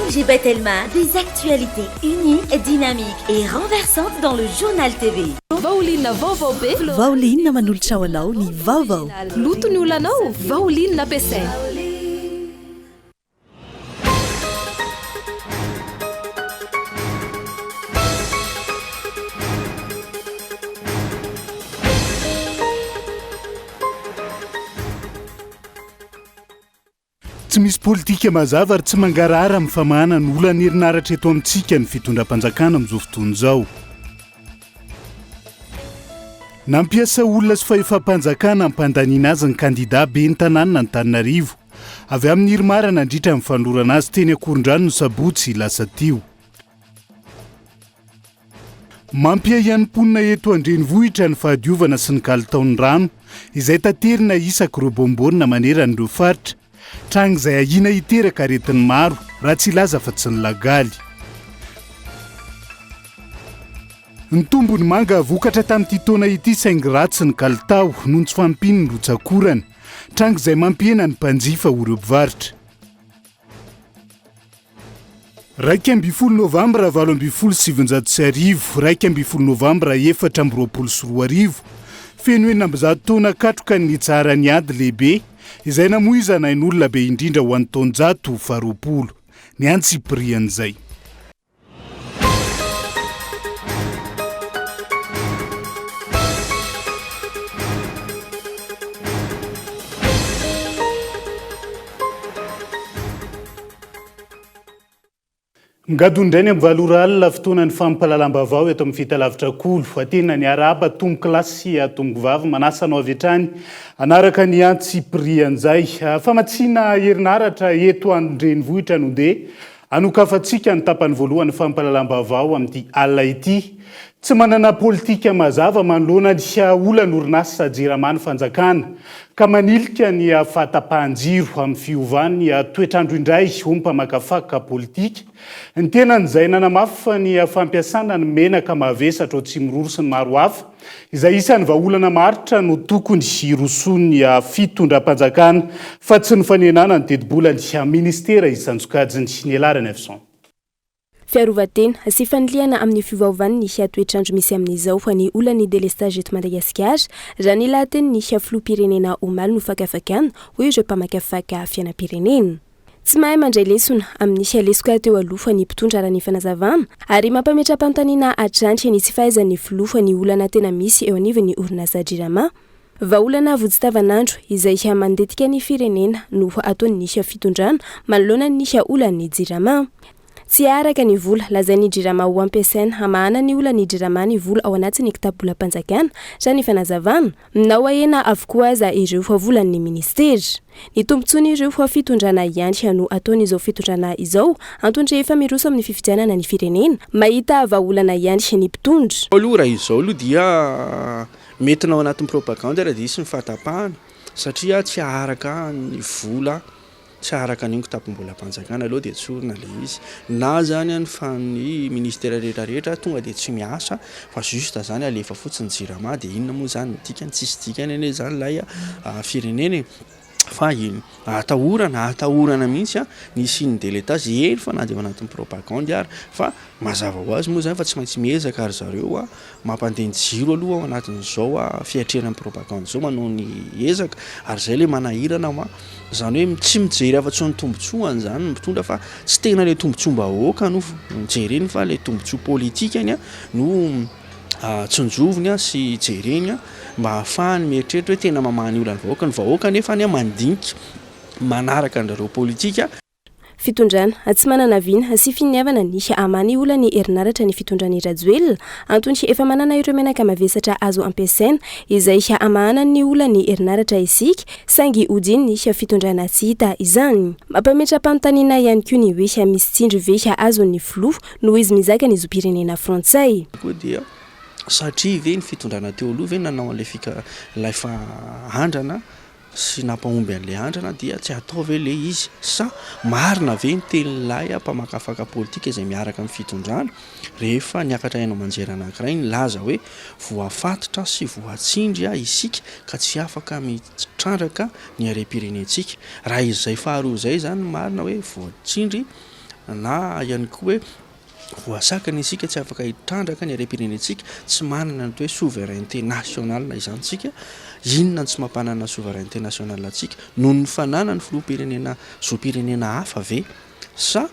ONG Batelma, des actualités uniques, dynamiques et renversantes dans le Journal TV. Vaoline vaovao be. Vaoline manolotra ho anao ny vaovao. Loto ny olanao, Vaoline ampiasaina. Tsy misy politika mazava ary tsy mangarahara amin'ny famahana ny olan'ny herinaratra eto amintsika ny fitondram-panjakana amin'izao fotoana izao. Nampiasa olona sy fahefam-panjakana hampandaniana azy ny kandidà ben'ny tanànan'Antananarivo avy amin'ny IRMAR nandritra ny fanolorana azy teny Akorondrano ny sabotsy lasa teo. Mampiahiahy ny mponina eto an-drenivohitra ny fahadiovana sy ny kalitaon'ny rano izay taterina isak'ireo bonbonne manerana ireo faritra, tranga izay ahiana hiteraka aretin'ny maro raha tsy hilaza afa-tsy ny lagaly. Nitombo ny manga vokatra tamin'ity taona ity saingy ratsy ny kalitao noho ny tsy fahampian'ny rotsak'orana, tranga izay mampihena ny mpanjifa ho ireo mpivarotra. 11 novambra 1918, 11 novambra 2024, feno 106 taona katroka ny nitsaharan'ny ady lehibe izay namoizana ain'olona be indrindra ho an'ny taonjato faharoapolo. Ny antsipirian'izay. Migadona indray ny amin'ny valo ora alina, fotoanan'ny fampahalalam-baovao eto amin'ny Fitalavitra Kolo. Aterina ny arahaba tompoko lahy sy tompoko vavy, manasa anao avy hatrany hanaraka ny antsipirian'izay. Famatsiana herinaratra eto an-drenivohitra no ndeha Hanokafantsika ny tapany voalohan'ny fampahalalam-baovao amin'ity alina ity. Tsy manana politika mazava manoloana ny olan'ny orinasa Jirama ny fanjakana, ka manilika ny fahatapahan-jiro amin'ny fiovan'ny toetr'andro indray, hoy ny mpamakafaka politika. Ny tenany izay nanamafy fa ny fampiasana ny menaka mavesatra ao Tsimiroro sy ny maro hafa, Izay isan'ny vahaolana maharitra no tokony hirosoan'ny fitondram-panjakana fa tsy ny fanenana ny tetibolan'ny minisitera isan-tsokajiny. Ny Elara Nefson. Fiarovan-tena sy fanilihana amin'ny fiovaovan'ny toetr'andro misy amin'izao ny olan'ny delestazy eto Madagasikara, raha ny lahatenin'ny filoham-pirenena omaly no fakafakana, hoy ireo mpamakafaka fiainam-pirenena. Tsy mahay mandray lesona amin'ny lesoka teo aloha ny mpitondra raha ny fanazavana, ary mampametra-panontaniana hatrany ny tsy fahaizan'ny filoha ny olana tena misy eo anivon'ny orinasa Jirama. Vahaolana vonjy tavanandro izay mandetika ny firenena no ataon'ny fitondrana manoloana ny olan'ny Jirama. Tsy araka ny vola lazain'ny Jirama ho ampiasaina hamahana ny olan'ny Jirama ny vola ao anatin'ny kitapobolam-panjakana, raha ny fanazavana. Na ho ahena avokoa aza ireo volan'ny minisitera. Ny tombontsoan'ireo fitondrana ihany no ataon'izao fitondrana izao, antony rehefa miroso amin'ny fifidianana ny firenena, mahita vahaolana ihany ny mpitondra. Aloha raha izao aloha dia mety na ao anatin'ny propagande ary dia hisy ny fahatapahana satria tsy haharaka ny vola Tsy araka an'io kitapom-bolam-panjakana aloha dia tsorina ilay izy. Na zany an fa ny ministera rehetra rehetra tonga dia tsy miasa fa juste zany alefa fotsiny jirama dia inona moa zany ny dikany, tsisy dikany anie zany ilay firenena e. Fa iny atahorana, atahorana mihitsy an ny hisian'ny délestage, eny fa na dia ao anatin'ny propagandy ary fa mazava ho azy moa zany fa tsy maintsy miezaka ry zareo an mampandeha ny jiro aloha ao anatin'izao fiatrehana ny propagande izao manao ny ezaka ary izay ilay manahirana hoa izany hoe tsy mijery afa-tsy ny tombontsoany izany ny mpitondra fa tsy tena ilay tombontsoam-bahoaka no jereny fa ilay tombontsoa politikany no tsinjoviny sy jereny mba hahafahany mieritreritra hoe tena mamaha ny olan'ny vahoaka ny vahoaka anefa mandinika manaraka an-dRareo politika Fitondrana tsy manana vina sy finiavana ny hamaha ny olan'ny herinaratra ny fitondran'i Rajoelina. Antony efa manana ireo menaka mavesatra azo ampiasaina izay hamahana ny olan'ny herinaratra isika saingy hodian'ny fitondrana tsy hita izany. Mampametra-panontaniana ihany koa ny hoe misy tsindry ve azon'ny filoha noho izy mizaka ny zom-pirenena frantsay. Koa dia satria ve ny fitondrana teo aloha ve nanao an'ilay fika ilay fa andrana sy nampahomby an'ilay andrana dia tsy atao ve ilay izy? Sa marina ve ny tenin'ilay mpamakafaka politika izay miaraka amin'ny fitondrana rehefa niakatra haino aman-jery anankiray nilaza hoe voafatotra sy voatsindry isika ka tsy afaka mitrandraka ny harem-pirenentsika? Raha izay faharoa izay izany no marina hoe voatsindry. na ihany koa hoe voasakana isika tsy afaka hitrandraka ny harem-pirenentsika, tsy manana ny atao hoe souveraineté nationale izany isika, inona no tsy mampanana souveraineté nationale antsika? Noho ny fananan'ny filoham-pirenena zom-pirenena hafa ve sa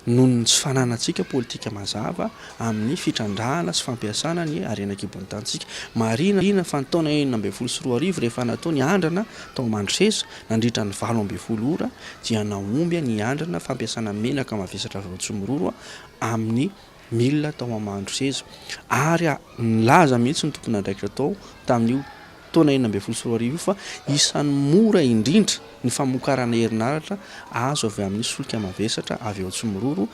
noho ny tsy fananantsika politika mazava amin'ny fitrandrahana sy fampiasana ny harena an-kibon'ny tanintsika? Marihina fa ny taona 2016 rehefa natao ny andrana tao Mandroseza nandritra ny 18 ora dia nahomby ny andrana fampiasana menaka mavesatra avy ao Tsimiroro amin'ny milina tao Mandroseza ary nilaza mihitsy ny tompon'andraikitra tao tamin'io taona 2016 io fa isan'ny mora indrindra ny famokarana herinaratra azo avy amin'ny solika mavesatra avy ao Tsimiroro.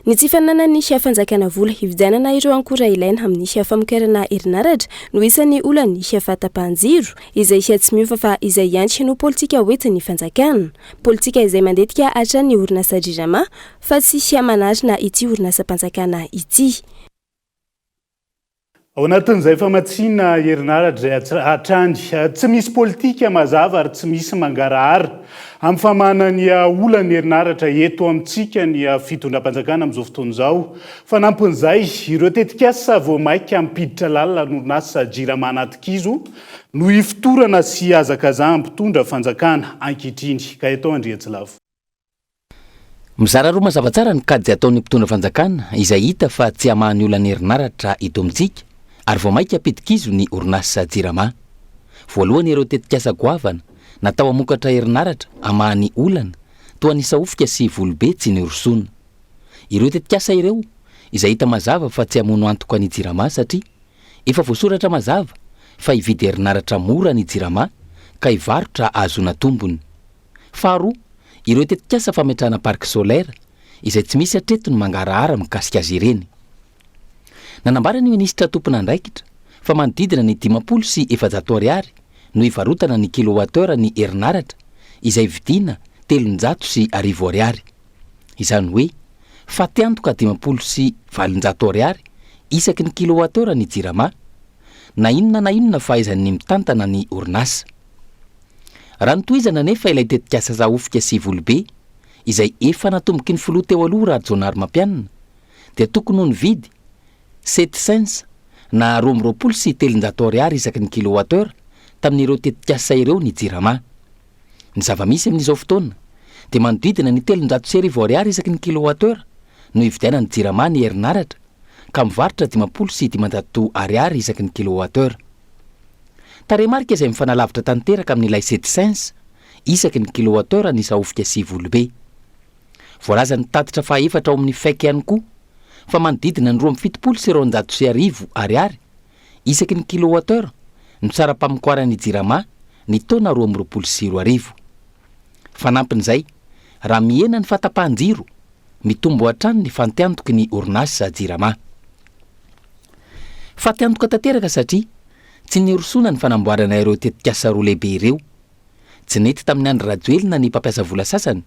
Ny tsy fananan'ny fanjakana vola hividianana ireo ankora ilaina amin'ny famokarana herinaratra no isan'ny olan'ny fahatapahan-jiro, izay tsy miova fa izay ihany no politika hoentin'ny fanjakana. Politika izay mandetika hatrany ny orinasa Jirama fa tsy manarina ity orinasam-panjakana ity. Ao anatin'izay famatsiana herinaratra izay hatrany, tsy misy politika mazava ary tsy misy mangarahara amin'ny famahana ny olan'ny herinaratra eto amintsika ny fitondram-panjakana amin'izao fotoana izao. Fanampin'izay, ireo tetikasa vao mainka hampiditra lalina ny orinasa Jirama anaty kizo no ifotorana sy ihazakazahan'ny mpitondra fanjakana ankehitriny. Gaëtan Andriantsilavo. Mizara roa mazava tsara ny kajy ataon'ny mpitondra fanjakana izay hita fa tsy hamaha ny olan'ny herinaratra eto amintsika ary vao mainka hampidi-kizo ny orinasa Jirama. Voalohany ireo tetikasa goavana natao hamokatra herinaratra hamaha ny olana toa an'i Sahofika sy Volobe tsy nirosoana. Ireo tetikasa ireo izay hita mazava fa tsy hamono antoka ny Jirama satria efa voasoratra mazava fa hividy herinaratra mora ny Jirama ka hivarotra ahazoana tombony. Faharoa, ireo tetikasa fametrahana parc solaire izay tsy misy hatreto ny mangarahara mikasika azy ireny. Nanambara ny minisitra tompon'andraikitra fa manodidina ny 450 ariary no hivarotana ny kilowattheure ny herinaratra izay vidiana 1300 ariary. Izany hoe fatiantoka 850 ariary isaky ny kilowattheure ny Jirama, na inona na inona fahaizan'ny mitantana ny orinasa. Raha notohizana anefa ilay tetikasa Sahofika sy Volobe, izay efa natomboky ny filoha teo aloha Rajaonarimampianina, dia tokony ho nividy sept cents na 322 ariary isaky ny kilowattheure tamin'ireo tetikasa ireo ny Jirama. Ny zava-misy amin'izao fotoana dia manodidina ny 1300 ariary isaky ny kilowattheure no ividianan'ny Jirama ny herinaratra ka mivarotra 50 ariary isaky ny kilowattheure. Tarehimarika izay mifanalavitra tanteraka amin'ilay Cetcens isaky ny kilowattheure ny Sahofika sy Volobe. Voalazan'ny tatitra fahaefatra ao amin'ny FEC ihany koa fa manodidina ny 1272 Ariary isaky ny kilowattheure no saram-pamokaran'ny Jirama ny taona 2022. Fanampin'izay, raha mihena ny fahatapahan-jiro, mitombo hatrany ny fantiantoky ny orinasa Jirama. Fatiantoka tanteraka satria tsy nirosoana ny fanamboarana ireo tetikasa roa lehibe ireo. Tsy nety tamin'i Andry Rajoelina ny mpampiasa vola sasany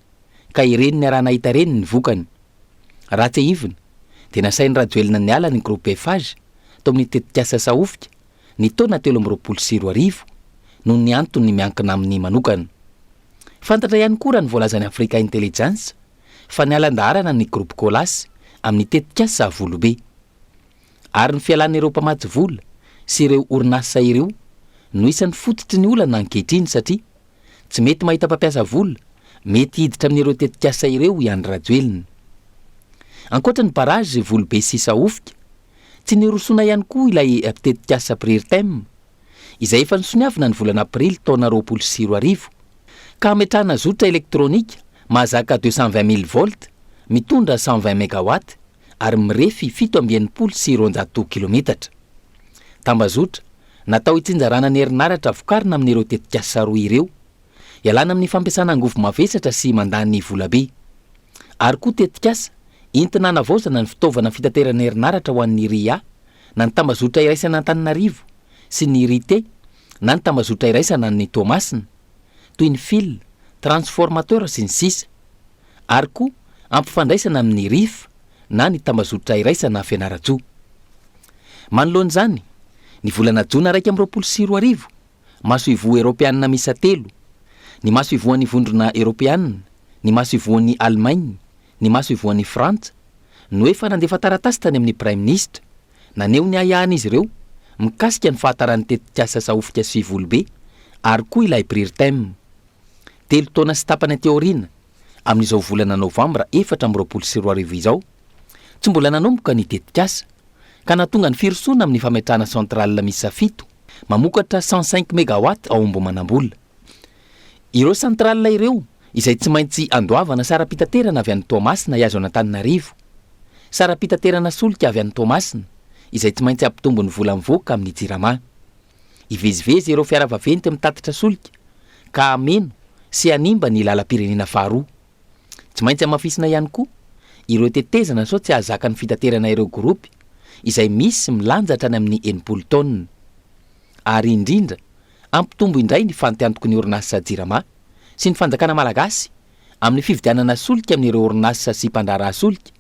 ka ireny niaraha-nahita ireny ny vokany. Raha tsiahivina dia nasain'i Rajoelina niala ny Groupe Eiffage tao amin'ny tetikasa Sahofika ny taona 2023 noho ny antony miankina aminy manokana. Fantatra ihany koa raha ny voalazan'ny Africa Intelligence fa niala an-daharana ny Groupe Colas amin'ny tetikasa Volobe. Ary ny fialan'ireo mpamatsy vola sy ireo orinasa ireo no isan'ny fototry ny olana ankehitriny satria tsy mety mahita mpampiasa vola mety hiditra amin'ireo tetikasa ireo i Andry Rajoelina. Ankoatra ny barrage Volobe sy Sahofika, tsy nirosoana ihany koa ilay tetikasa Prirtem izay efa nosoniavina ny volana aprily taona 2020 ka hametrahana zotra elektronika mahazaka 220 mille volts mitondra 120 megawatt ary mirefy 267 kilometatra. Tambazotra, natao hitsinjarana ny herinaratra vokarina amin'ireo tetikasa roa ireo, ialana amin'ny fampiasana angovo mavesatra sy mandany volabe. Ary koa tetikasa entina hanavaozana ny fitaovana fitaterana herinaratra ho an'ny RIA na ny tambazotra iraisana Antananarivo sy ny RITE na ny tambazotra iraisana an'i Toamasina, toy ny fil, transformateur sy ny sisa. Ary koa ampifandraisana amin'ny Rif na ny tambazotra iraisana Fianarantsoa. Manoloana izany, ny volana jona 2021, masoivoho eoropeanina miisa telo, ny masoivohon'ny Vondrona Eoropeanina, ny masoivohon'i Allemagne, ny masoivohon'i Frantsa no efa nandefa taratasy tany amin'ny Praiminisitra naneho ny ahiahin'izy ireo mikasika ny fahataran'ny tetikasa Sahofika sy Volobe ary koa ilay Prirtem. Telo taona sy tapany aty aoriana, amin'izao volana novambra 2024 izao, tsy mbola nanomboka ny tetikasa, ka nahatonga ny firosoana amin'ny fametrahana centrale miisa fito mamokatra 105 megawatt ao Ambohimanambola. Ireo centrale ireo izay tsy maintsy andoavana saram-pitaterana avy any Toamasina hihazo an'Antananarivo. Saram-pitaterana solika avy any Toamasina izay tsy maintsy hampitombo ny vola mivoaka amin'ny Jirama. Hivezivezy ireo fiara vaventy mitatitra solika ka hameno sy hanimba ny lalam-pirenena faharoa. Tsy maintsy hamafisina ihany koa ireo tetezana sao tsy hahazaka ny fitaterana ireo gropy izay misy milanja hatrany amin'ny 60 taonina. Ary indrindra hampitombo indray ny fantiantoky ny orinasa Jirama sy ny fanjakana malagasy amin'ny fividianana solika amin'ireo orinasa sy mpandraharaha solika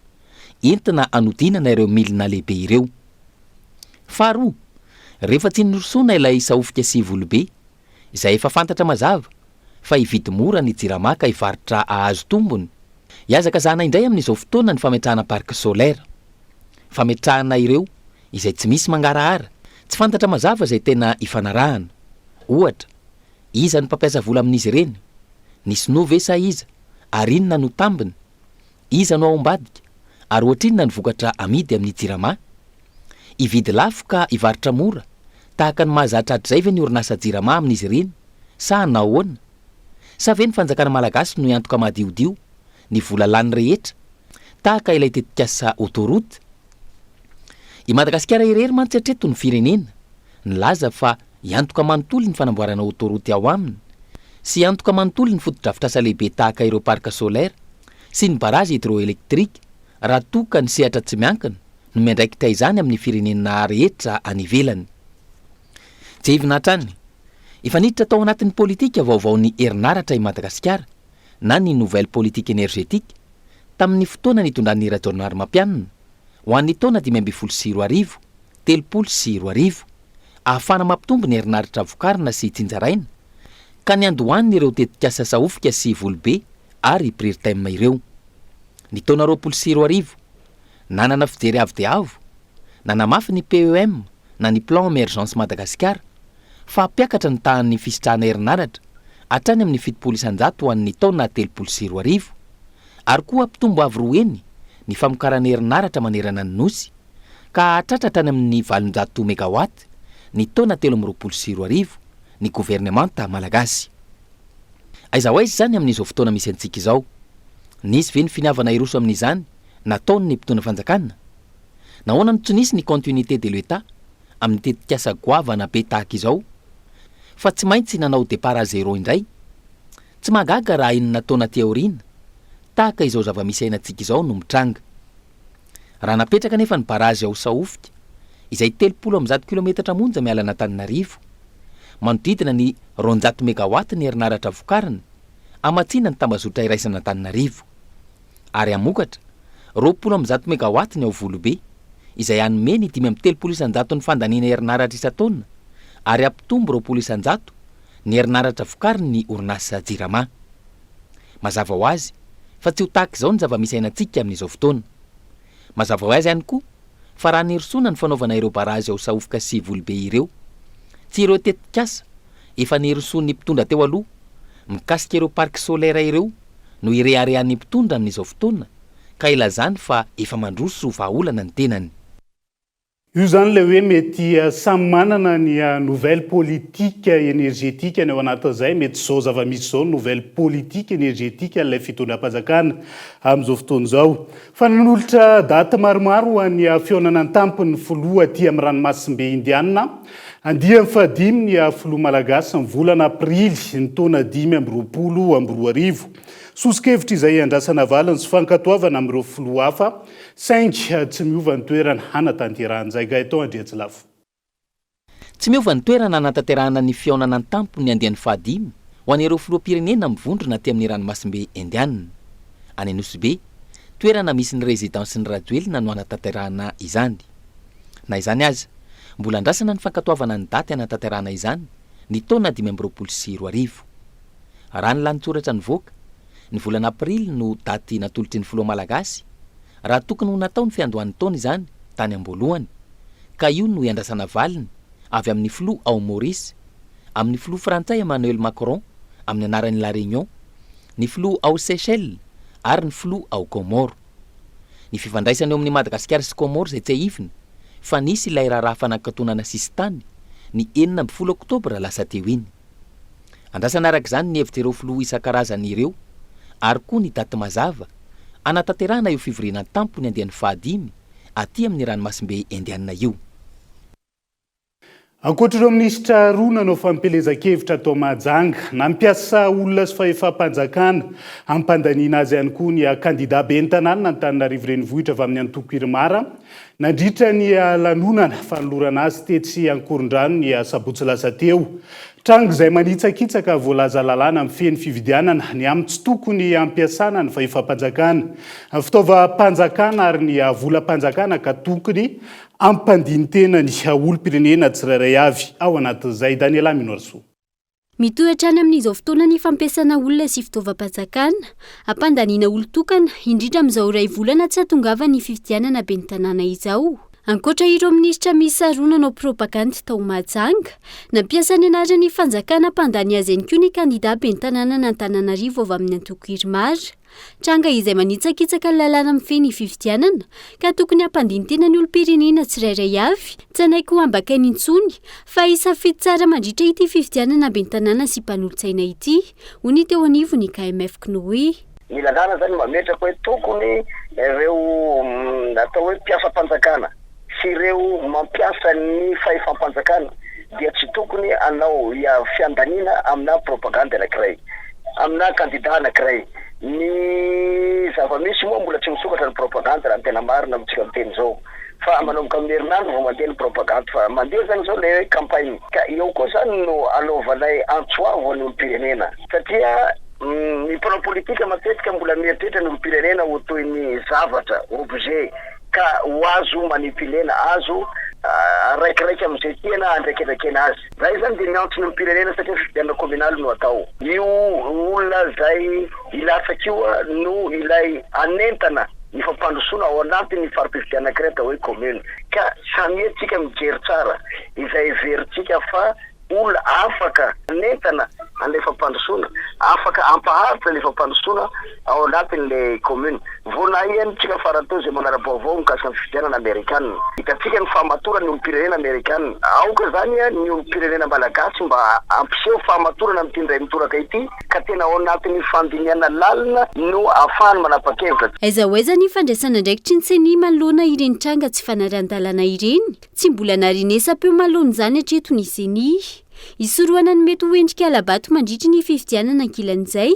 entina hanodinana ireo milina lehibe ireo. Faharoa, rehefa tsy nirosoana ilay sahofika sy volobe, izay efa fantatra mazava fa hividy mora ny Jirama ka hivarotra hahazo tombony, hihazakazahana indray amin'izao fotoana ny fametrahana parc solaire. Fametrahana ireo izay tsy misy mangarahara, tsy fantatra mazava izay tena ifanarahana. Ohatra, iza no mpampiasa vola amin'izy ireny? Ny sinoa ve sa iza? Ary inona no tambiny? Iza no ao ambadika? Ary ohatrinona ny vokatra amidy amin'ny Jirama? Hividy lafo ka hivarotra mora tahaka ny mahazatra hatrizay ve ny orinasa Jirama amin'izy ireny sa hanao ahoana? Sa ve ny fanjakana malagasy no hiantoka madiodio ny vola lany rehetra tahaka ilay tetikasa autoroute? I Madagasikara irery mantsy hatreto no firenena nilaza fa hiantoka manontolo ny fanamboarana autoroute ao aminy sy hiantoka manontolo ny fotodrafitrasa lehibe tahaka ireo parc solaire sy ny barrage hydroélectrique raha toa ka ny sehatra tsy miankina no miandraikitra izany amin'ny firenena rehetra any ivelany. Tsiahivina hatrany, efa niditra tao anatin'ny politika vaovaon'ny herinaratra i Madagasikara na ny nouvelle politique énergétique tamin'ny fotoana nitondran'i Rajaonarimampianina ho an'ny taona 2015, 2030, ahafahana mampitombo ny herinaratra vokarina sy tsinjaraina, ka niandohan'ireo tetikasa Sahofika sy Volobe ary Prirtem ireo. Ny taona 2020, nanana fijery avo dia avo, nanamafy ny PEM na ny Plan Emergence Madagascar fa hampiakatra ny tahan'ny fisitrahana herinaratra hatrany amin'ny 70% ho an'ny taona 2030, ary koa hampitombo avo roa heny ny famokarana herinaratra manerana ny Nosy, ka hahatratra hatrany amin'ny 800 megawatt ny taona 2023 ny governemanta malagasy. Aiza ho aiza izany amin'izao fotoana misy antsika izao? Nisy ve ny finiavana hiroso amin'izany nataon'ny mpitondra fanjakana? Nahoana no tsy nisy ny continuité de l'Etat amin'ny tetikasa goavana be tahaka izao fa tsy maintsy nanao départ à zéro indray? Tsy mahagaga raha enina taona aty aoriana, tahaka izao zava-misy iainantsika izao no mitranga. Raha napetraka anefa ny barazy ao Sahofika, izay 130 kilometatra monja miala an'Antananarivo, manodidina ny 200 megawatt ny herinaratra vokariny, hamatsiana ny tambazotra iraisan'Antananarivo. Ary hamokatra 120 megawatt ny ao Volobe, izay hanome ny 35 isan-jaton'ny fandaniana herinaratra isan-taona ary hampitombo 20% ny herinaratra vokarin'ny orinasa Jirama. Mazava ho azy fa tsy ho tahaka izao ny zava-misy iainantsika amin'izao fotoana. Mazava ho azy ihany koa fa raha nirosoana ny fanaovana ireo barazy ao Sahofoka sy Volobe ireo, tsy ireo tetikasa efa nirosoan'ny mpitondra teo aloha mikasika ireo parc solaire ireo no ireharehan'ny mpitondra amin'izao fotoana ka ilazany fa efa mandroso vahaolana ny tenany. Io izany ilay hoe mety samy manana ny nouvelle politique énergétique ny ao anatin'izay, mety izao zava-misy izao nouvelle politique énergétique an'ilay fitondram-panjakana amin'izao fotoana izao. Fa nanolotra daty maromaro ho an'ny fihaonana an-tampon'ny filoha aty amin'ny ranomasimbe Indiana, andiany fahadimy ny filoha malagasy ny volana aprily ny taona 2025. Soso-kevitra izay iandrasana valiny sy fankatoavana amin'ireo filoha hafa Saingy tsy miova ny toerana hanatanterahan'izay Gaëtan Andriatsilafo. Tsy miova ny toerana hanatanterahana ny fihaonana an-tampon'ny andiany fahadimy ho an'ireo filoham-pirenena mivondrona aty amin'ny ranomasimbe Indiana. Any Anosibe, toerana misy ny rezidansin'i Rajoelina no hanatanterahana izany. Na izany aza, mbola andrasana ny fankatoavana ny daty hanatanterahana izany ny taona 2025. Raha ny lahatsoratra nivoaka. Ny volana aprily no daty natolotry ny filoha malagasy raha tokony ho natao ny fiandohan'ny taona izany tany am-boalohany, ka io no iandrasana valiny avy amin'ny filoha ao Maurice, amin'ny filoha frantsay Emmanuel Macron amin'ny anaran'i La Réunion, ny filoha ao Seychelles ary ny filoha ao Comores. Ny fifandraisana eo amin'i Madagasikara sy Comores izay tsiahivina fa nisy ilay raharaha fanakatonana sisintany ny 16 oktobra lasa teo iny. Andrasana araka izany ny hevitr'ireo filoha isan-karazany ireo ary koa ny daty mazava hanatanterahana io fivoriana an-tampony andiany fahadimy aty amin'ny ranomasimbe Indiana io. Ankoatra ireo minisitra roa nanao fampielezan-kevitra tao Mahajanga, nampiasa olona sy fahefam-panjakana hampandaniana azy ihany koa ny kandida ben'ny tanànan'Antananarivo Renivohitra avy amin'ny antoko Irmar nandritra ny lanonana fanolorana azy tetsy Ankorondrano ny asabotsy lasa teo. Tranga izay manitsakitsaka voalaza lalàna mifehy ny fividianana ny amin'ny tsy tokony hampiasana ny fahefam-panjakana, fitaovam-panjakana ary ny volam-panjakana ka tokony hampandini-tena ny olom-pirenena tsirairay avy ao anatin'izay. Daniela Minoarisoa. Mitohy hatrany amin'izao fotoana ny fampiasana olona sy fitaovam-panjakana, hampandaniana olon-tokana, indrindra amin'izao iray volana tsy hahatongavan'ny fifidianana ben'ny tanàna izao. Ankoatra ireo minisitra miisa roa nanao propagandy tao Mahajanga, nampiasa ny anaran'ny fanjakana hampandany azy ihany koa ny kandida ben'ny tanànan'Antananarivo avy amin'ny antoko Irmar. Tranga izay manitsakitsaka ny lalàna mifehy ny fifidianana ka tokony hampandini-tena ny olom-pirenena tsirairay avy, tsy hanaiky ho ambakaina intsony fa hisafidy tsara mandritra ity fifidianana ben'ny tanàna sy mpanolotsaina ity, hoy ny teo anivon'ny KMF Cnoe. Ny lalàna izany mametraka hoe tokony ireo atao hoe mpiasam-panjakana sy ireo mampiasa ny fahefam-panjakana dia tsy tokony hanao fiandaniana amina propagandy anankiray, amina kandida anankiray. Ny zava-misy moa mbola tsy misokatra ny propagandy raha ny tena marina amintsika miteny izao fa manomboka amin'ny herinandro vao mandeha ny propagandy fa mandeha izany izao ilay hoe campagne ka eo koa izany no anaovanay antso avo ny olom-pirenena satria ny mpanao politika matetika mbola mieritreritra ny olom-pirenena ho toy ny zavatra, objet. ka ho azo manipuler-na, azo araikiraiky amin'izay tiana andraikendrakena azy. Zahay izany dia miantso ny olom-pirenena satria fifidianana kaominaly no atao. Io olona izay hilatsaka io no ilay hanentana ny fampandrosoana ao anatin'ny fari-pifidianana anankiray atao hoe commune. Ka samia tsika mijery tsara izay heverintsika fa olona afaka hanentana an'ilay fampandrosoana, afaka hampaharitra ilay fampandrosoana ao anatin'ilay commune. Vao nahiantsika farany teo izay manara-baovao mikasika ny fifidianana amerikana. Hitantsika ny fahamatoran'ny olom-pirenena amerikana. Aoka izany ny olom-pirenena malagasy mba hampiseho fahamatorana amin'ity indray mitoraka ity ka tena ao anatin'ny fandinihana lalina no ahafahany manapa-kevitra. Aiza ho aiza ny fandraisan'andraikitry ny Ceni manoloana ireny tranga tsy fanarahan-dalàna ireny? Tsy mbola narenesam-peo manoloana izany hatreto ny Ceni. Hisorohana ny mety ho endrika hala-bato mandritry ny fifidianana ankilan'izay,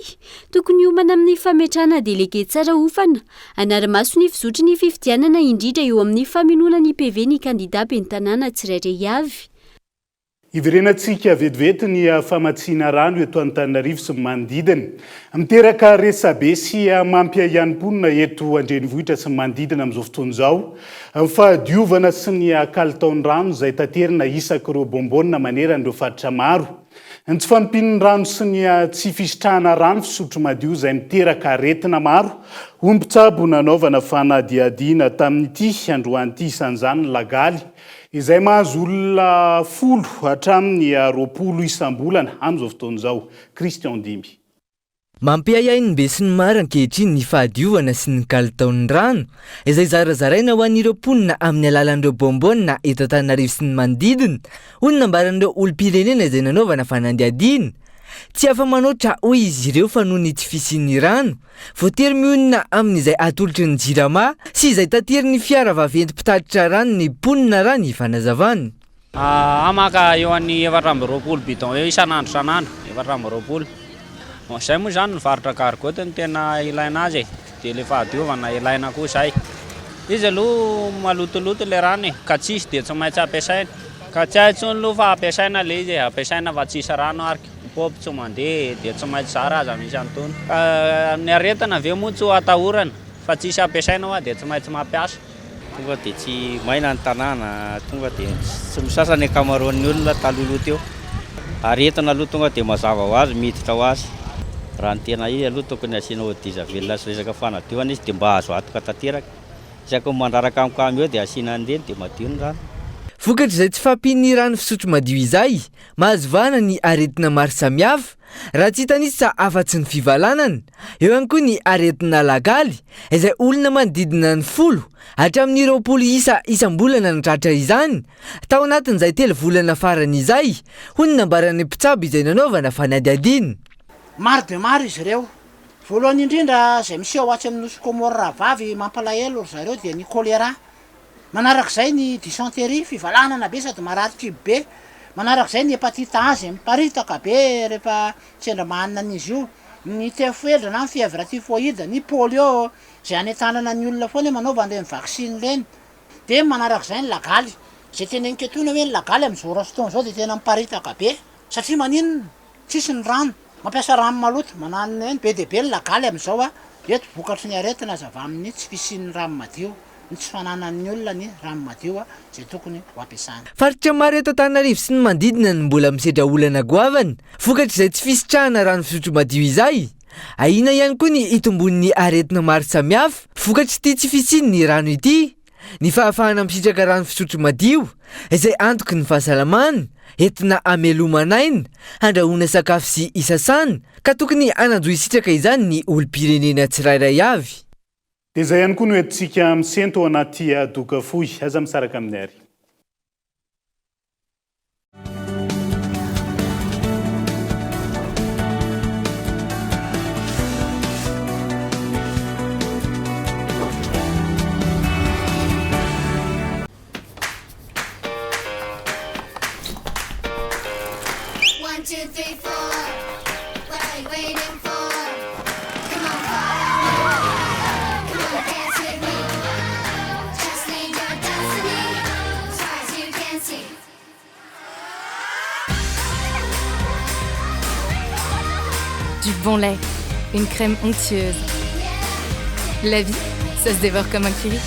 tokony hiomana amin'ny fametrahana delege tsara hofana hanara-maso ny fizotry ny fifidianana indrindra eo amin'ny famenoana ny PV ny kandida ben'ny tanàna tsirairay avy. Hiverenantsika vetivety ny famatsiana rano eto Antananarivo sy ny manodidina. Miteraka resabe sy mampiahiahy ny mponina eto an-drenivohitra sy ny manodidina amin'izao fotoana izao ny fahadiovana sy ny kalitaon'ny rano izay taterina isak'ireo bonbonne manerana ireo faritra maro. Ny tsy fahampian'ny rano sy ny tsy fisitrahana rano fisotro madio izay miteraka aretina maro hoy ny mpitsabo nanaovana fanadihadiana tamin'ity androany ity, isan'izany ny lagaly Izay mahazo olona folo hatramin'ny 20 isam-bolana amin'izao fotoana izao. Christian Dimby. Mampiahiahy ny besinimaro ankehitriny ny fahadiovana sy ny kalitaon'ny rano, izay zarazaraina ho an'ireo mponina amin'ny alalan'ireo bonbonne eto Antananarivo sy ny manodidina, hoy ny nambaran'ireo olom-pirenena izay nanaovana fanadihadiana. Tsy afa-manoatra hoy izy ireo fa noho ny tsy fisian'ny rano, Voatery mionona amin'izay atolotry ny Jirama sy izay taterin'ny fiara vaventy mpitatitra rano ny mponina raha ny fanazavany. Aho maka eo an'ny 24 bidon eo isan'andro isan'andro, 24. Izay moa izany ny varotra gargotte no tena ilaina azy e, dia ilay fahadiovana ilaina koa izay. Izy aloha malotoloto ilay rano e, ka tsisy dia tsy maintsy ampiasaina. Ka tsy hay intsony aloha fa ampiasaina ilay izy e, ampiasaina fa tsisy rano ary. Ny paompy tsy mandeha dia tsy maintsy zara aza misy an'itony. Ka ny aretina ve moa tsy ho atahorana fa tsisy ampiasaina hoa dia tsy maintsy mampiasa. Tonga dia tsy maina ny tanàna, tonga dia tsy misasa ny ankamaroan'ny olona talohaloha teo. Aretina aloha tonga dia mazava ho azy miditra ho azy. Raha ny tena izy aloha tokony asiana eau de javel sy resaka fanadiovana izy dia mba azo antoka tanteraka. Isaky ny mandraraka amin'ny camion dia asiana an'ireny dia madio ny rano. Vokatr'izay tsy fahampian'ny rano fisotro madio izay, mahazo vahana ny aretina maro samihafa, raha tsy hitanisa afa-tsy ny fivalanana. Eo ihany koa ny aretina lagaly, izay olona manodidina ny folo hatramin'ny 20 isa isam-bolana no tratra izany, tao anatin'izay telo volana farany izay, hoy ny nambaran'ny mpitsabo izay nanaovana fanadihadiana. Maro dia maro izy ireo. Voalohany indrindra izay miseho atsy amin'ny nosy Comores rahavavy mampalahelo ry zareo dia ny choléra. Manarak'izay ny dysenterie, fivalanana be sady marary kibo be. Manarak'izay ny hépatite A izay miparitaka be rehefa sendra mahanina an'izy io. Ny typhoeldra na ny fièvre typhoïde, ny polio izay anentanana ny olona foana hoe manaova an'ireny vaksiny ireny. Dia manarak'izay ny lagaly. Izay teneniko etoana hoe ny lagaly amin'izao ora fotoana izao dia tena miparitaka be. Satria maninona? Tsisy ny rano. Mampiasa rano maloto, mananona eny. Be dia be ny lagaly amin'izao a. Eto vokatry ny aretina aza avy amin'ny tsy fisian'ny rano madio, ny tsy fananan'ny olona ny rano madio izay tokony ho ampiasana. Faritra maro eto Antananarivo sy ny manodidina no mbola misedra olana goavana vokatr'izay tsy fisitrahana rano fisotro madio izay. Ahiana ihany koa ny hitomboan'ny aretina maro samihafa vokatr'ity tsy fisian'ny rano ity. Ny fahafahana misitraka rano fisotro madio, izay antoky ny fahasalamana, entina hamelomana aina, handrahoana sakafo sy hisasana, ka tokony hanan-jo hisitraka izany ny olom-pirenena tsirairay avy. Dia izay ihany koa no entintsika misento ao anaty doka fohy. Aza misaraka amin'ny ary. Du bon lait, une crème onctueuse. La vie, ça se dévore comme un curry.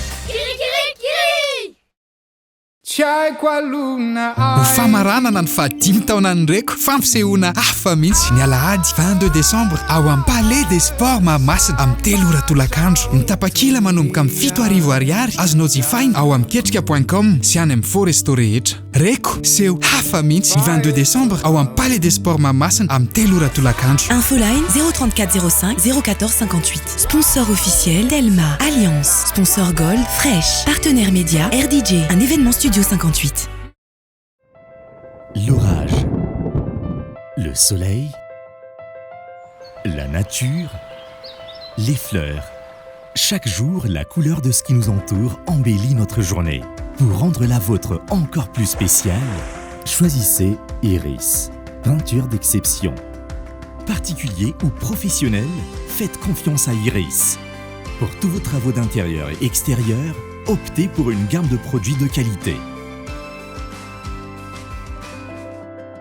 Tsy haiko alona Ho famaranana ny fahadimy taonan'ny Reko, fampisehoana hafa mihitsy ny alahady 22 décembre ao amin'ny Palais des Sports Mahamasina amin'ny telo ora tolakandro. Ny tapakila manomboka amin'ny 7000 ariary azonao jifaina ao amin'ny ketrika point com sy any amin'ny faux resto rehetra. Reko, seho hafa mihitsy ny 22 décembre ao amin'ny Palais des Sports Mahamasina amin'ny telo ora tolakandro. Infoline 034 05 014 58. Sponsor officiel Telma, Alliance, Sponsor Gold, Fresh, Partenaire média RDJ, un événement Studio 58. L'orage, le soleil, la nature, les fleurs. Chaque jour, la couleur de ce qui nous entoure embellit notre journée. Pour rendre la vôtre encore plus spéciale, choisissez Iris, peinture d'exception. Particulier ou professionnel, faites confiance à Iris. Pour tous vos travaux d'intérieur et extérieur, optez pour une gamme de produits de qualité.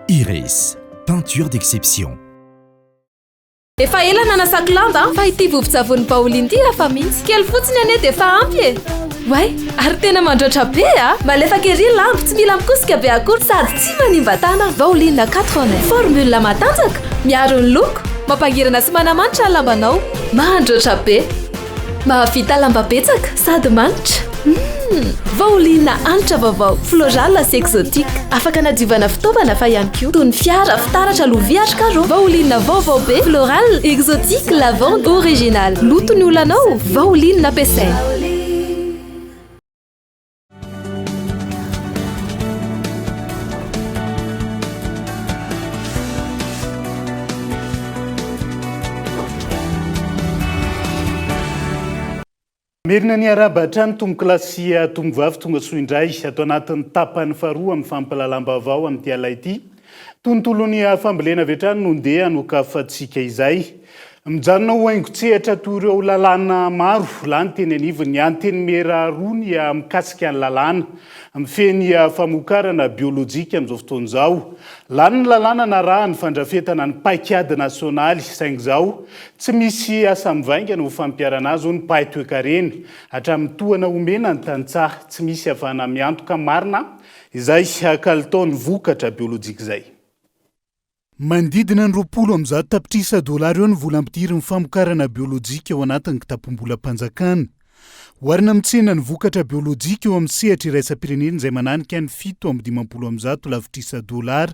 Iris, peinture d'exception. Efa ela nanasako lamba fa ity vovon-tsavony Baolina ity hafa mihitsy. Kely fotsiny anie dia efa ampy e! Oay! Ary tena mandroatra be a! Malefaka ery ny lamba, tsy mila mikosika be akory sady tsy manimba tanana. Baolina 4 en 1, formule matanjaka, miaro ny loko, mampangirana sy manamanitra ny lambanao. Mandroatra be! Mahavita lamba betsaka sady manitra. Humm! Vaolina hanitra vaovao, floral sy exotique. Afaka anadiovana fitaovana fa ihany koa toy ny fiara, fitaratra, lovia ary carreaux. Vaolina vaovao be, floral, exotique, lavande, original. Loto ny olanao, vaolina ampiasaina. Merina ny arahaba hatrany tompokolahy sy tompovavy tonga soa indray ato anatin'ny tapany faharoa amin'ny fampahalalam-baovao amin'ity alina ity. Tontolon'ny fambolena avy hatrany no ndeha hanokafantsika izay. Mijanona ho haingon-tsehatra toy ireo lalàna maro lany teny anivon'ny Antenimiera roa ny mikasika ny lalàna mifehy ny famokarana biolojika amin'izao fotoana izao. Lany ny lalàna narahan'ny fandrafetana ny paikady nasionaly saingy izao tsy misy asa mivaingana ho fampiharana azy hoy ny mpahay toekarena. Hatramin'ny tohana omena ny tantsaha tsy misy ahafahana miantoka marina izay kalitaon'ny vokatra biolojika izay. Manodidina ny 120 tapitrisa dolara eo ny vola ampidirin'ny famokarana biolojika ao anatin'ny kitapom-bolam-panjakana. Oharina amin'ny tsenan'ny vokatra biolojika eo amin'ny sehatra iraisam-pirenena izay mananika ny 157 lavitrisa dolara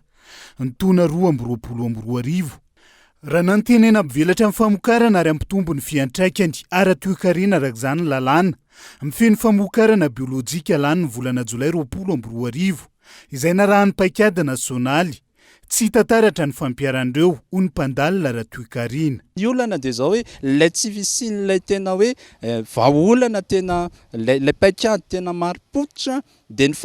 ny taona 2022. Raha nantenaina hampivelatra ny famokarana ary hampitombo ny fiantraikany ara-toekarena araka izany ny lalàna mifehy ny famokarana biolojika lany ny volana jolay 2020 izay narahan'ny paikady nasionaly tsy hita taratra ny fampiharan'ireo ho ny mpandalina ara-toekarena. Ny olana dia izao hoe ilay tsy fisian'ilay tena hoe vahaolana tena ilay paikady tena marim-pototra dia ny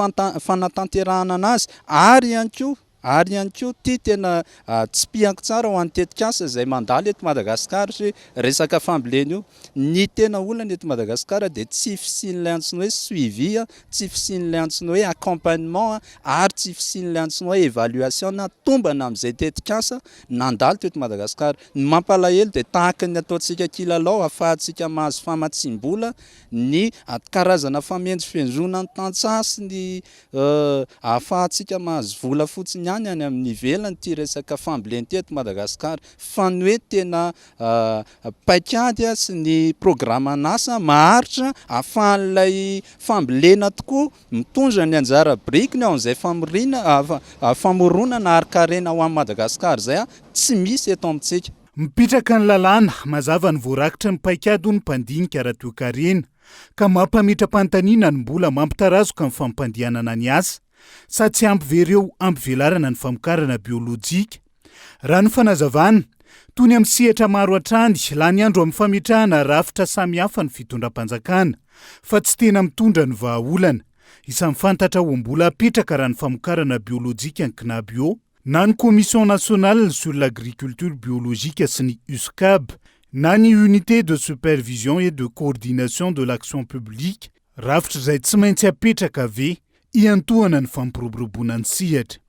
fanatanterahana anazy ary ihany koa Ary ihany koa ity tena tsipihako tsara ho an'ny tetikasa izay mandalo eto Madagasikara satria resaka fambolena io. Ny tena olana eto Madagasikara dia tsy fisian'ilay antsoina hoe suivi, tsy fisian'ilay antsoina hoe accompagnement ary tsy fisian'ilay antsoina hoe évaluation na tombana amin'izay tetikasa nandalo teto Madagasikara. Ny mampalahelo dia tahaka ny ataontsika kilalao ahafahantsika mahazo famatsiam-bola ny karazana famendrofendroana ny tantsaha sy ny Ahafahantsika mahazo vola fotsiny ihany any amin'ny ivelany ity resaka fambolena ity eto Madagasikara fa ny hoe tena paikady sy ny programan'asa maharitra ahafahan'ilay fambolena tokoa mitondra ny anjara birikiny ao amin'izay famoriana famoronana harin-karena ho an'i Madagasikara izay tsy misy eto amintsika. Mipetraka ny lalàna, mazava ny voarakitry ny paikady hoy ny mpandinika ara-toekarena. ka mampametra-panontaniana ny mbola mampitarazoka ny fampandehanana ny asa, sa tsy ampy ve ireo hampivelarana ny famokarana biolojika? Raha ny fanazavana, toy ny amin'ny sehatra maro hatrany, lany andro amin'ny fametrahana rafitra samihafa ny fitondram-panjakana, fa tsy tena mitondra ny vahaolana. Isan'ny fantatra ho mbola apetraka raha ny famokarana biolojika ny Cnabio, na ny Commission nationale sur l'agriculture biologique sy ny USCAB, na ny Unité de supervision et de coordination de l'action publique, rafitra izay tsy maintsy apetraka ve hiantohana ny fampiroboroboana ny sehatra.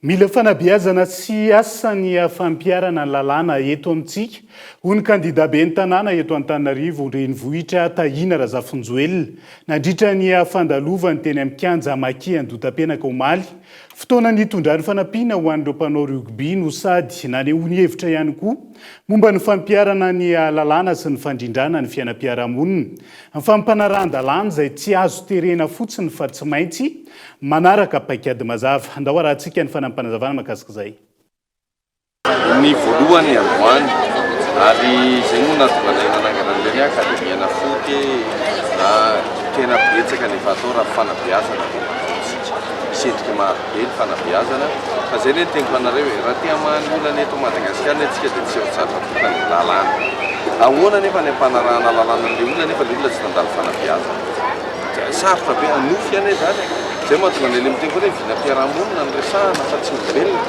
Mila fanabeazana sy asa ny fampiharana ny lalàna eto amintsika, hoy ny kandida ben'ny tanàna eto Antananarivo renivohitra Tahina Razafinjoelina, nandritra ny fandalovany teny amin'ny kianja Maki Andotapenaka omaly. Fotoana nitondrany fanampiana ho an'ireo mpanao rugby no sady nanehoany hevitra ihany koa momba ny fampiharana ny lalàna sy ny fandrindrana ny fiainam-piarahamonina. Ny fampanarahan-dalàna izay tsy azo terena fotsiny fa tsy maintsy manaraka paikady mazava. Andao harahantsika ny fanampinazavana mahakasika izay. Ny voalohany androany ary izay moa nahatonga anay nanangana an'ireny akademia Anafoky na tena betsaka ny efa atao raha fanabeazana dia manao isika. Misy endrika maro be ny fanabeazana fa izay anie ny teniko anareo e, raha te hamaha ny olana eto Madagasikara anie tsika dia tsy eo tsatra tokana ny lalàna. Ahoana anefa ny hampanarahana lalàna an'ilay olona nefa ilay olona tsy nandalo fanabeazana? Sarotra be, nofy anie izany e! Izay mahatonga an'ilay miteny foana hoe vinam-piarahamonina no resahana fa tsy olombelona.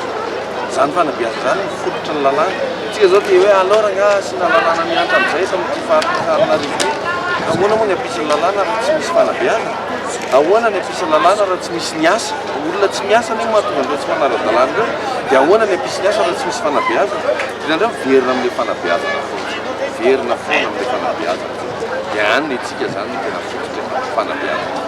Izany fanabeazana izany no fototry ny lalàna. Isika izao te hoe alors angaha asiana lalàna mihatra amin'izay eto amin'ity faritra Antananarivo ity? Ahoana moa ny hampisy ny lalàna raha tsy misy fanabeazana? Ahoana ny hampisy ny lalàna raha tsy misy ny asa? Olona tsy miasa anie no mahatonga an'ireo tsy manara-dalàna ireo. Dia ahoana ny hampisy ny asa raha tsy misy fanabeazana? Indraindray miverina amin'ilay fanabeazana foana isika. Miverina foana amin'ilay fanabeazana isika. Dia any ny antsika izany no tena fototra e, fanabeazana.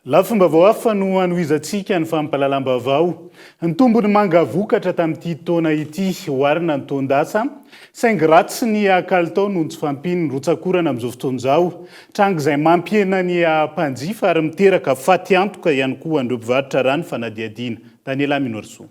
Lafim-baovao hafa no hanohizantsika ny fampahalalam-baovao. Nitombo ny manga vokatra tamin'ity taona ity, oharina ny taon-dasa, saingy ratsy ny kalitao noho ny tsy fahampian'ny rotsak'orana amin'izao fotoana izao. Tranga izay mampihena ny mpanjifa ary miteraka fatiantoka ihany koa ho an'ireo mpivarotra raha ny fanadihadiana. Daniela Minoarisoa.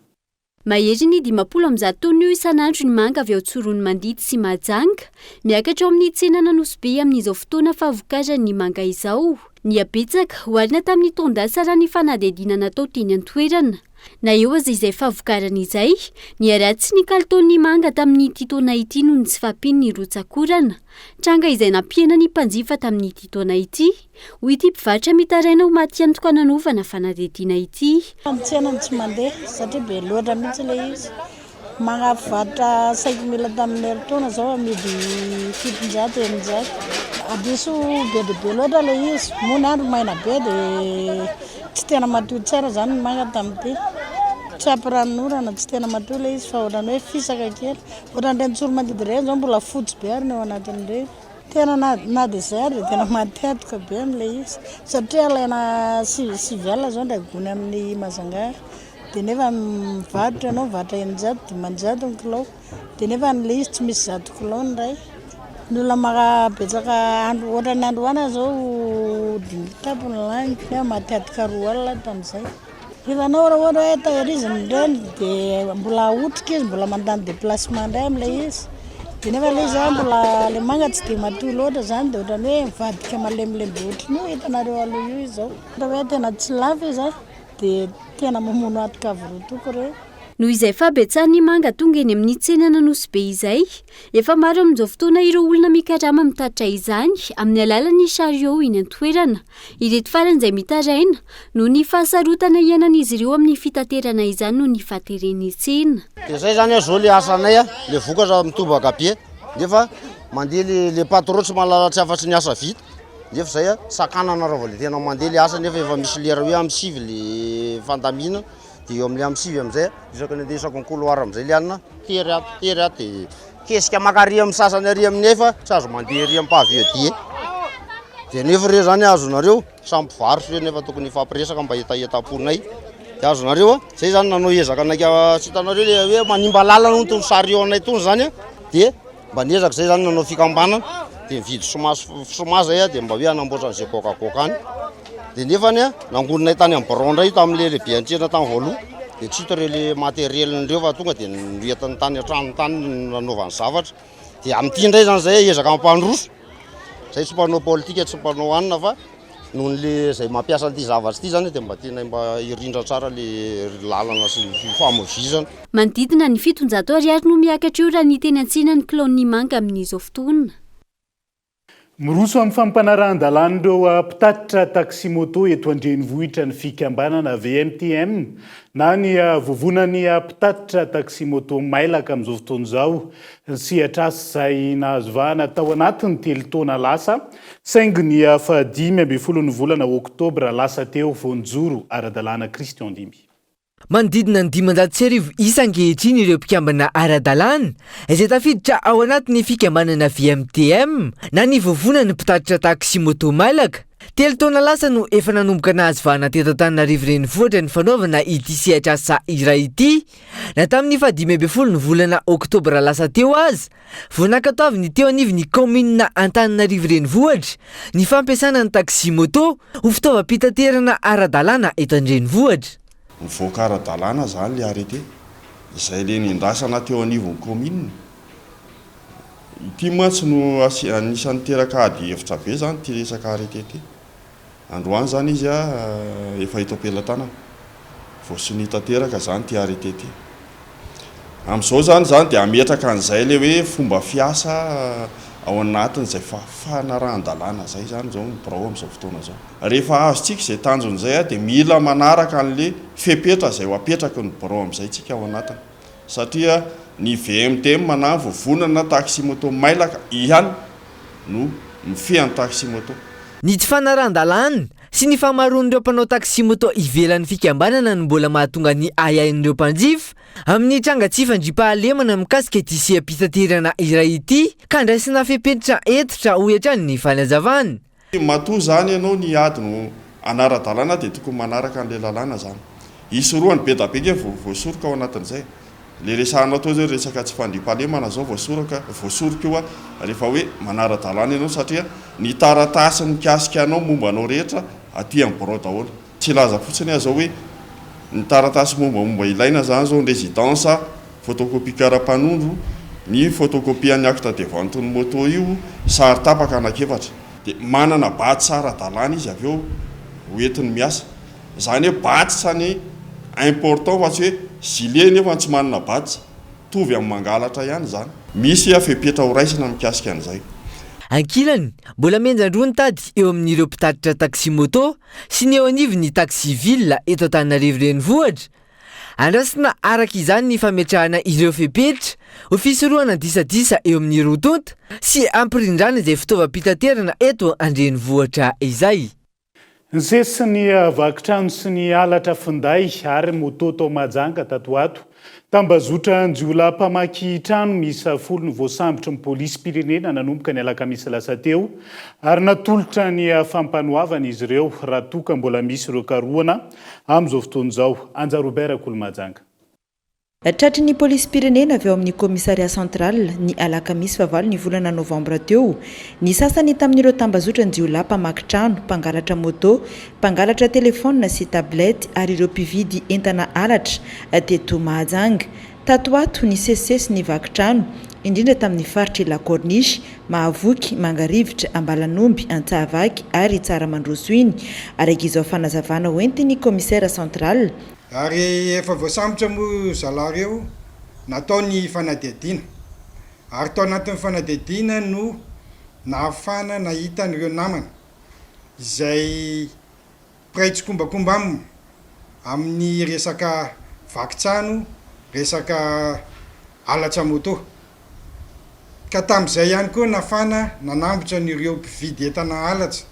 Mahery ny 150 taonina eo isan'andro ny manga avy ao Tsiroanomandidy sy Mahajanga. Miakatra ao amin'ny tsenan'Anosibe amin'izao fotoana fahavokaran'ny manga izao. Nihabetsaka, oharina tamin'ny taon-dasa raha ny fanadihadiana natao teny an-toerana. Na eo aza izay fahavokarana izay, niharatsy ny kalitaon'ny manga tamin'ity taona ity noho ny tsy fahampian'ny rotsak'orana. Tranga izay nampihena ny mpanjifa tamin'ity taona ity. Hoy ity mpivarotra mitaraina ho maty antoka nanaovana fanadihadiana ity. Ny tsena no tsy mandeha satria be loatra mihitsy ilay izy. Mpivarotra cinq mille tamin'ny herintaona izao amidy 700, 600. Diso be dia be loatra ilay izy. Moa ny andro maina be dia tsy tena matoy tsara izany ny manga tamin'ity. Tsy ampy ranonorana, tsy tena matoy ilay izy fa ohatran'ny hoe fisaka kely. Ohatran'ireny tsoromandidy ireny izao mbola fotsy be ary ny ao anatin'ireny. Tena na na dia izay ary dia tena maty antoka be amin'ilay izy satria alaina sivy alina izao indray gony amin'ny Majunga. Dia nefa mivarotra ianao, mivarotra 600, 500 ny kilao. Dia nefa ilay izy tsy misy 100 kilao ny iray. Ny olona maka betsaka andro, ohatran'ny androany aho izao dimy kitapo no laniko, nefa maty hatoka 20 aho tamin'izay. Hitanao raha ohatra hoe tahirizina ireny dia mbola ahotrika izy, mbola mandany déplacement indray amin'ilay izy. Dia nefa ilay izy an, mbola ilay manga tsy dia matoy loatra izany dia ohatran'ny hoe mivadika malemilemy be ohatran'io hitanareo aloha io izy izao. Ohatra hoe tena tsy lafo izy an, dia tena mamono hatoka avy roa toko ireny. Noho izay fahabetsahan'ny manga tonga eny amin'ny tsenan'Anosibe izay, efa maro amin'izao fotoana ireo olona mikarama mitatitra izany amin'ny alalan'ny chariot eny an-toerana. Ireto farany izay mitaraina noho ny fahasarotana iainan'izy ireo amin'ny fitaterana izany noho ny fahateren'ny tsena. Dia zay zany zao le asanay a, le vokatra mitobaka be nefa mandeha le le patron tsy mahalala tsy afa-tsy ny asa vita nefa zay a sakanana raha vao le tena mandeha le asa nefa efa misy lera hoe amin'ny sivy le fandaminana de eo amle amin'ny sivy amizay isaky ny andeha isaky ny couloir amizay le anona tery ato tery ato de kesika maka ary amin'ny sasany ary amin'ny nefa tsy azo mandeha ery amin'ny pavé die de nefa ireo zany azonareo samy mpivarotra ireo nefa tokony hifampiresaka mba hetahetam-ponay de azonareo a zay zany nanao ezaka naika tsy hitanareo le hoe manimba lalana hono tony chariot anay tony zany a de Mba niezaka zay zany nanao fikambanana de nividy soma soma zay de mba hoe hanamboatra an'izay goakagoaka any de nefany a nangoninay tany amin'ny birao indray tamin'le lehibe an-tsena tamin'ny voaloha de tsy hita ireo le matériel-n'ireo fa tonga de noentiny tany an-trano tany no nanaovany zavatra de amin'ity indray zany zay ezaka mampandroso zay tsy mpanao politika tsy mpanao anona fa Noho ny le zay mampiasa an'ity zavatra ity zany dia mba tianay mba hirindra tsara le lalana sy ny fifamoivoizana. Manodidina ny 700 ariary no miakatra eo raha ny teny an-tsena ny kilaon'ny manga amin'izao fotoana. Miroso amin'ny fampanarahan-dalàn'ireo mpitatitra taxi-moto eto an-drenivohitra ny fikambanana VMTM na ny Vovonan'ny mpitatitra taxi-moto mailaka amin'izao fotoana izao. Sehatr'asa izay nahazo vahana tao anatin'ny telo taona lasa Saingy ny faha-15 ny volana oktobra lasa teo vao nijoro ara-dalàna Christian Dimy. Manodidina ny 1500 isa ankehitriny ireo mpikambana ara-dalàna izay tafiditra ao anatin'ny fikambanana VMTM na ny Vovonan'ny Mpitatitra Taxi Moto Mailaka. Telo taona lasa no efa nanomboka nahazo vahana teto Antananarivo Renivohitra ny fanaovana ity sehatr'asa iray ity na tamin'ny faha-15 ny volana oktobra lasa teo aza. Vao nankatoavin'ny teo anivon'ny kaominina Antananarivo Renivohitra ny fampiasana ny taxi-moto ho fitaovam-pitaterana ara-dalàna eto an-drenivohitra. Nivoaka ara-dalàna izany ilay arrêté, izay ilay nendrasana teo anivon'ny kaominina. Ity mantsy no anisan'ny niteraka ady hevitra be izany ity resaka arrêté ity. Androany izany izy efa eto am-pelatanana. Voasonia tanteraka izany ity arrêté ity. Amin'izao izany izany dia hametraka an'izay ilay hoe fomba fiasa ao anatin'izay fanarahan-dalàna izay izany izao ny birao amin'izao fotoana izao. Rehefa azontsika izay tanjona izay dia mila manaraka an'ilay fepetra izay ho apetraky ny birao amin'izay isika ao anatiny. Satria ny VMTM na Vovonana Taxi Moto Mailaka ihany no mifehy ny taxi moto. Ny tsy fanarahan-dalàna sy ny fahamaroan'ireo mpanao taxi moto ivelan'ny fikambanana no mbola mahatonga ny ahiahin'ireo mpanjifa amin'ny tranga tsy fandriampahalemana mikasika ity seha-pitaterana iray ity ka andraisana fepetra hentitra, hoy hatrany ny fanazavana. Matoa zany ianao ny ady no hanara-dalàna dia tokony manaraka an'ilay lalàna zany. Hisorohany be da be nge voasoroka ao anatin'izay. Le resahanao teo zao resaka tsy fandriampahalemana zao voasoraka voasoroka io rehefa hoe manara-dalàna ianao satria ny taratasy mikasika anao momba anao rehetra aty amin'ny birao daholo. Tsy hilaza fotsiny aho zao hoe ny taratasy mombamomba ilaina zany zao ny résidence, photocopie karapanondro, ny photocopie an'ny acte de vente ny moto io, sary tapaka anak'efatra. Dia manana badge ara-dalàna izy avy eo ho entiny miasa. Izany hoe badge ny important fa tsy hoe gilet nefa tsy manana badge. Mitovy amin'ny mangalatra ihany izany. Misy fepetra ho raisina mikasika an'izay. Ankilany, mbola mihenjan-droa ny tady eo amin'ireo mpitatitra taxi-moto sy ny eo anivon'ny taxi ville eto Antananarivo Renivohitra. Andrasana araka izany ny fametrahana ireo fepetra ho fisorohana ny disadisa eo amin'ny roa tonta sy hampirindrana izay fitaovam-pitaterana eto an-drenivohitra izay. Nisesy ny vaky trano sy ny halatra finday ary moto tao Mahajanga tato ho ato. Tambazotran-jiolahy mpamaky trano miisa folo no voasambotry ny polisim-pirenena nanomboka ny alakamisy lasa teo ary natolotra ny fampanoavana izy ireo raha toa ka mbola misy ireo karohana amin'izao fotoana izao. Anja Robert Rakolomahajanga. Tratry ny polisim-pirenena avy ao amin'ny Commissariat Central, ny alakamisy fahavalo ny volana novambra teo, ny sasany tamin'ireo tambazotran-jiolahy mpamaky trano, mpangalatra moto, mpangalatra telefaonina sy tablette ary ireo mpividy entana halatra teto Mahajanga. Tato ho ato, nisesisesy ny vaky trano, indrindra tamin'ny faritr'i La Corniche, Mahavoky, Mangarivotra, Ambalanomby, Antsahavaky ary Tsaramandroso iny, araka izao fanazavana hoentin'ny Commissaire Central, Ary efa voasambotra moa zalahy reo, natao ny fanadihadiana. Ary tao anatin'ny fanadihadiana no nahafahana nahita an'ireo namany izay mpiray tsikombakomba aminy amin'ny resaka vaky trano, resaka halatra moto. Ka tamin'izay ihany koa nafana nanambotra an'ireo mpividy entana halatra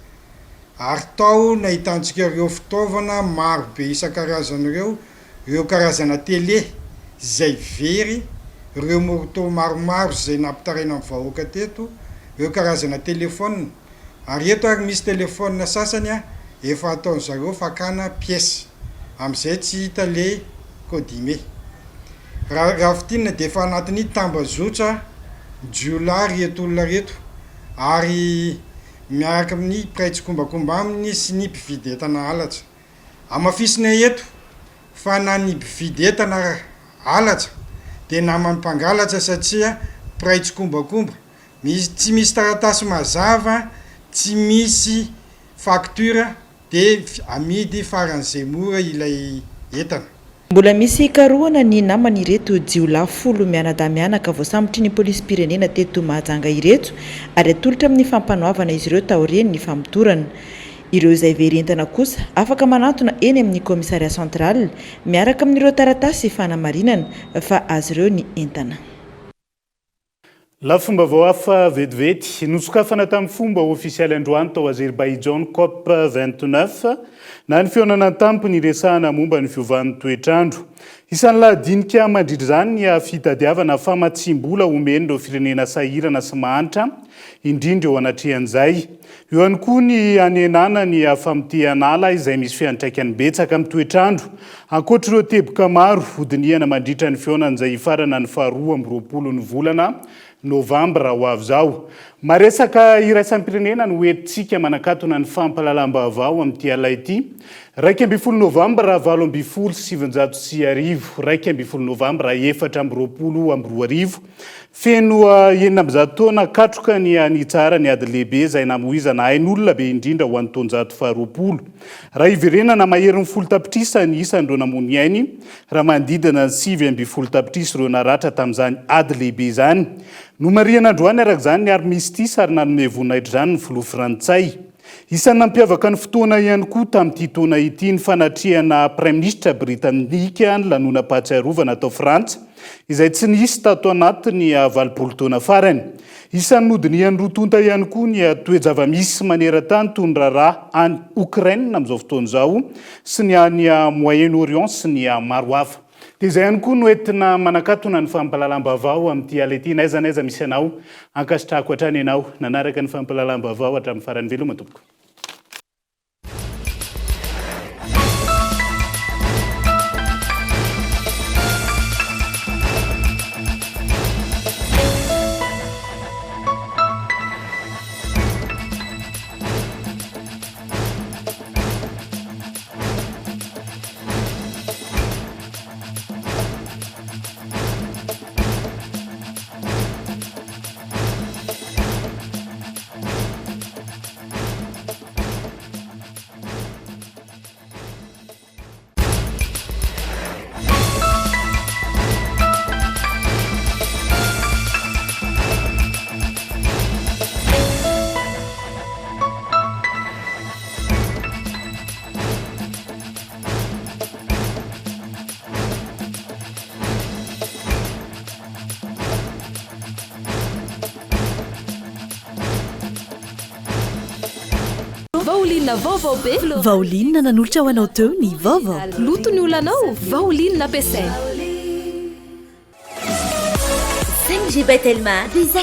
ary tao nahitantsika ireo fitaovana maro be isan-karazany ireo, ireo karazana télé izay very, ireo moto maromaro izay nampitaraina ny vahoaka teto, ireo karazana téléphone. Ary eto ary misy téléphone sasany efa ataon'zareo fakana pièce, amin'izay tsy hita le codime. Raha raha fintinina dia efa anatin'ny tambazotra jiolahy reto olona reto ary miaraka amin'ny mpiray tsikombakomba aminy sy ny mpividy entana halatra. Hamafisinay eto fa na ny mpividy entana halatra dia naman'ny mpangalatra satria mpiray tsikombakomba, misy tsy misy taratasy mazava, tsy misy facture dia amidy faran'izay mora ilay entana. Mbola misy karohana ny naman'ireto jiolahy folo mianadahy mianaka voasambotry ny polisim-pirenena teto Mahajanga ireto ary atolotra amin'ny fampanoavana izy ireo taorian'ny famotorana. Ireo izay very entana kosa afaka manantona eny amin'ny commissariat central miaraka amin'ireo taratasy fanamarinana fa azy ireo ny entana. Lafim-baovao hafa vetivety. Nosokafana tamin'ny fomba ofisialy androany tao Azerbaïdjan Cop 29, na ny fihaonana an-tampony hiresahana momba ny fiovan'ny toetr'andro. Isan'ny lahadinika mandritra izany ny fitadiavana famatsiam-bola omen'ireo firenena sahirana sy mahantra, indrindra eo anatrehan'izay. Eo ihany koa ny hanenana ny famotehan'ala izay misy fiantraikany betsaka amin'ny toetr'andro. Ankoatra ireo teboka maro hodinihana mandritra ny fihaonana izay hifarana ny faharoa 22 ny volana novambra ho avy izao. Maresaka iraisam-pirenena no hoentintsika manakatona ny fampahalalam-baovao amin'ity alina ity. 11 novambra 1918, 11 novambra 2024. Feno 106 taona katroka ny nitsahara ny ady lehibe izay namoizana ain'olona be indrindra ho an'ny taonjato faharoapolo. Raha hiverenana, maherin'ny folo tapitrisa ny isan'ireo namoy ny ainy, raha manodidina ny 19 tapitrisa ireo naratra tamin'izany ady lehibe izany. Nomarihana androany araka izany ny armistice ary nanome voninahitra izany ny filoha frantsay. Isan'ny nampiavaka ny fotoana ihany koa tamin'ity taona ity ny fanatrehana praiminisitra britanika ny lanonam-pahatsiarovana tao Frantsa, izay tsy nisy tato anatin'ny 80 taona farany. Isan'ny nodinihan'ny roa tonta ihany koa ny toe-java-misy maneran-tany toy ny raharaha any Okraina amin'izao fotoana izao sy ny any Moyen-Orient sy ny maro hafa. Dia izay ihany koa no entina manakatona ny fampahalalam-baovao amin'ity alina ity. N'aiza n'aiza misy anao, ankasitrahako hatrany ianao nanaraka ny fampahalalam-baovao hatramin'ny farany. Veloma tompoko. Vaoline vaovao be. Vaoline nanolotra ho anao teo ny vaovao. Loto ny olanao, Vaoline ampiasaina. 5G by Telma.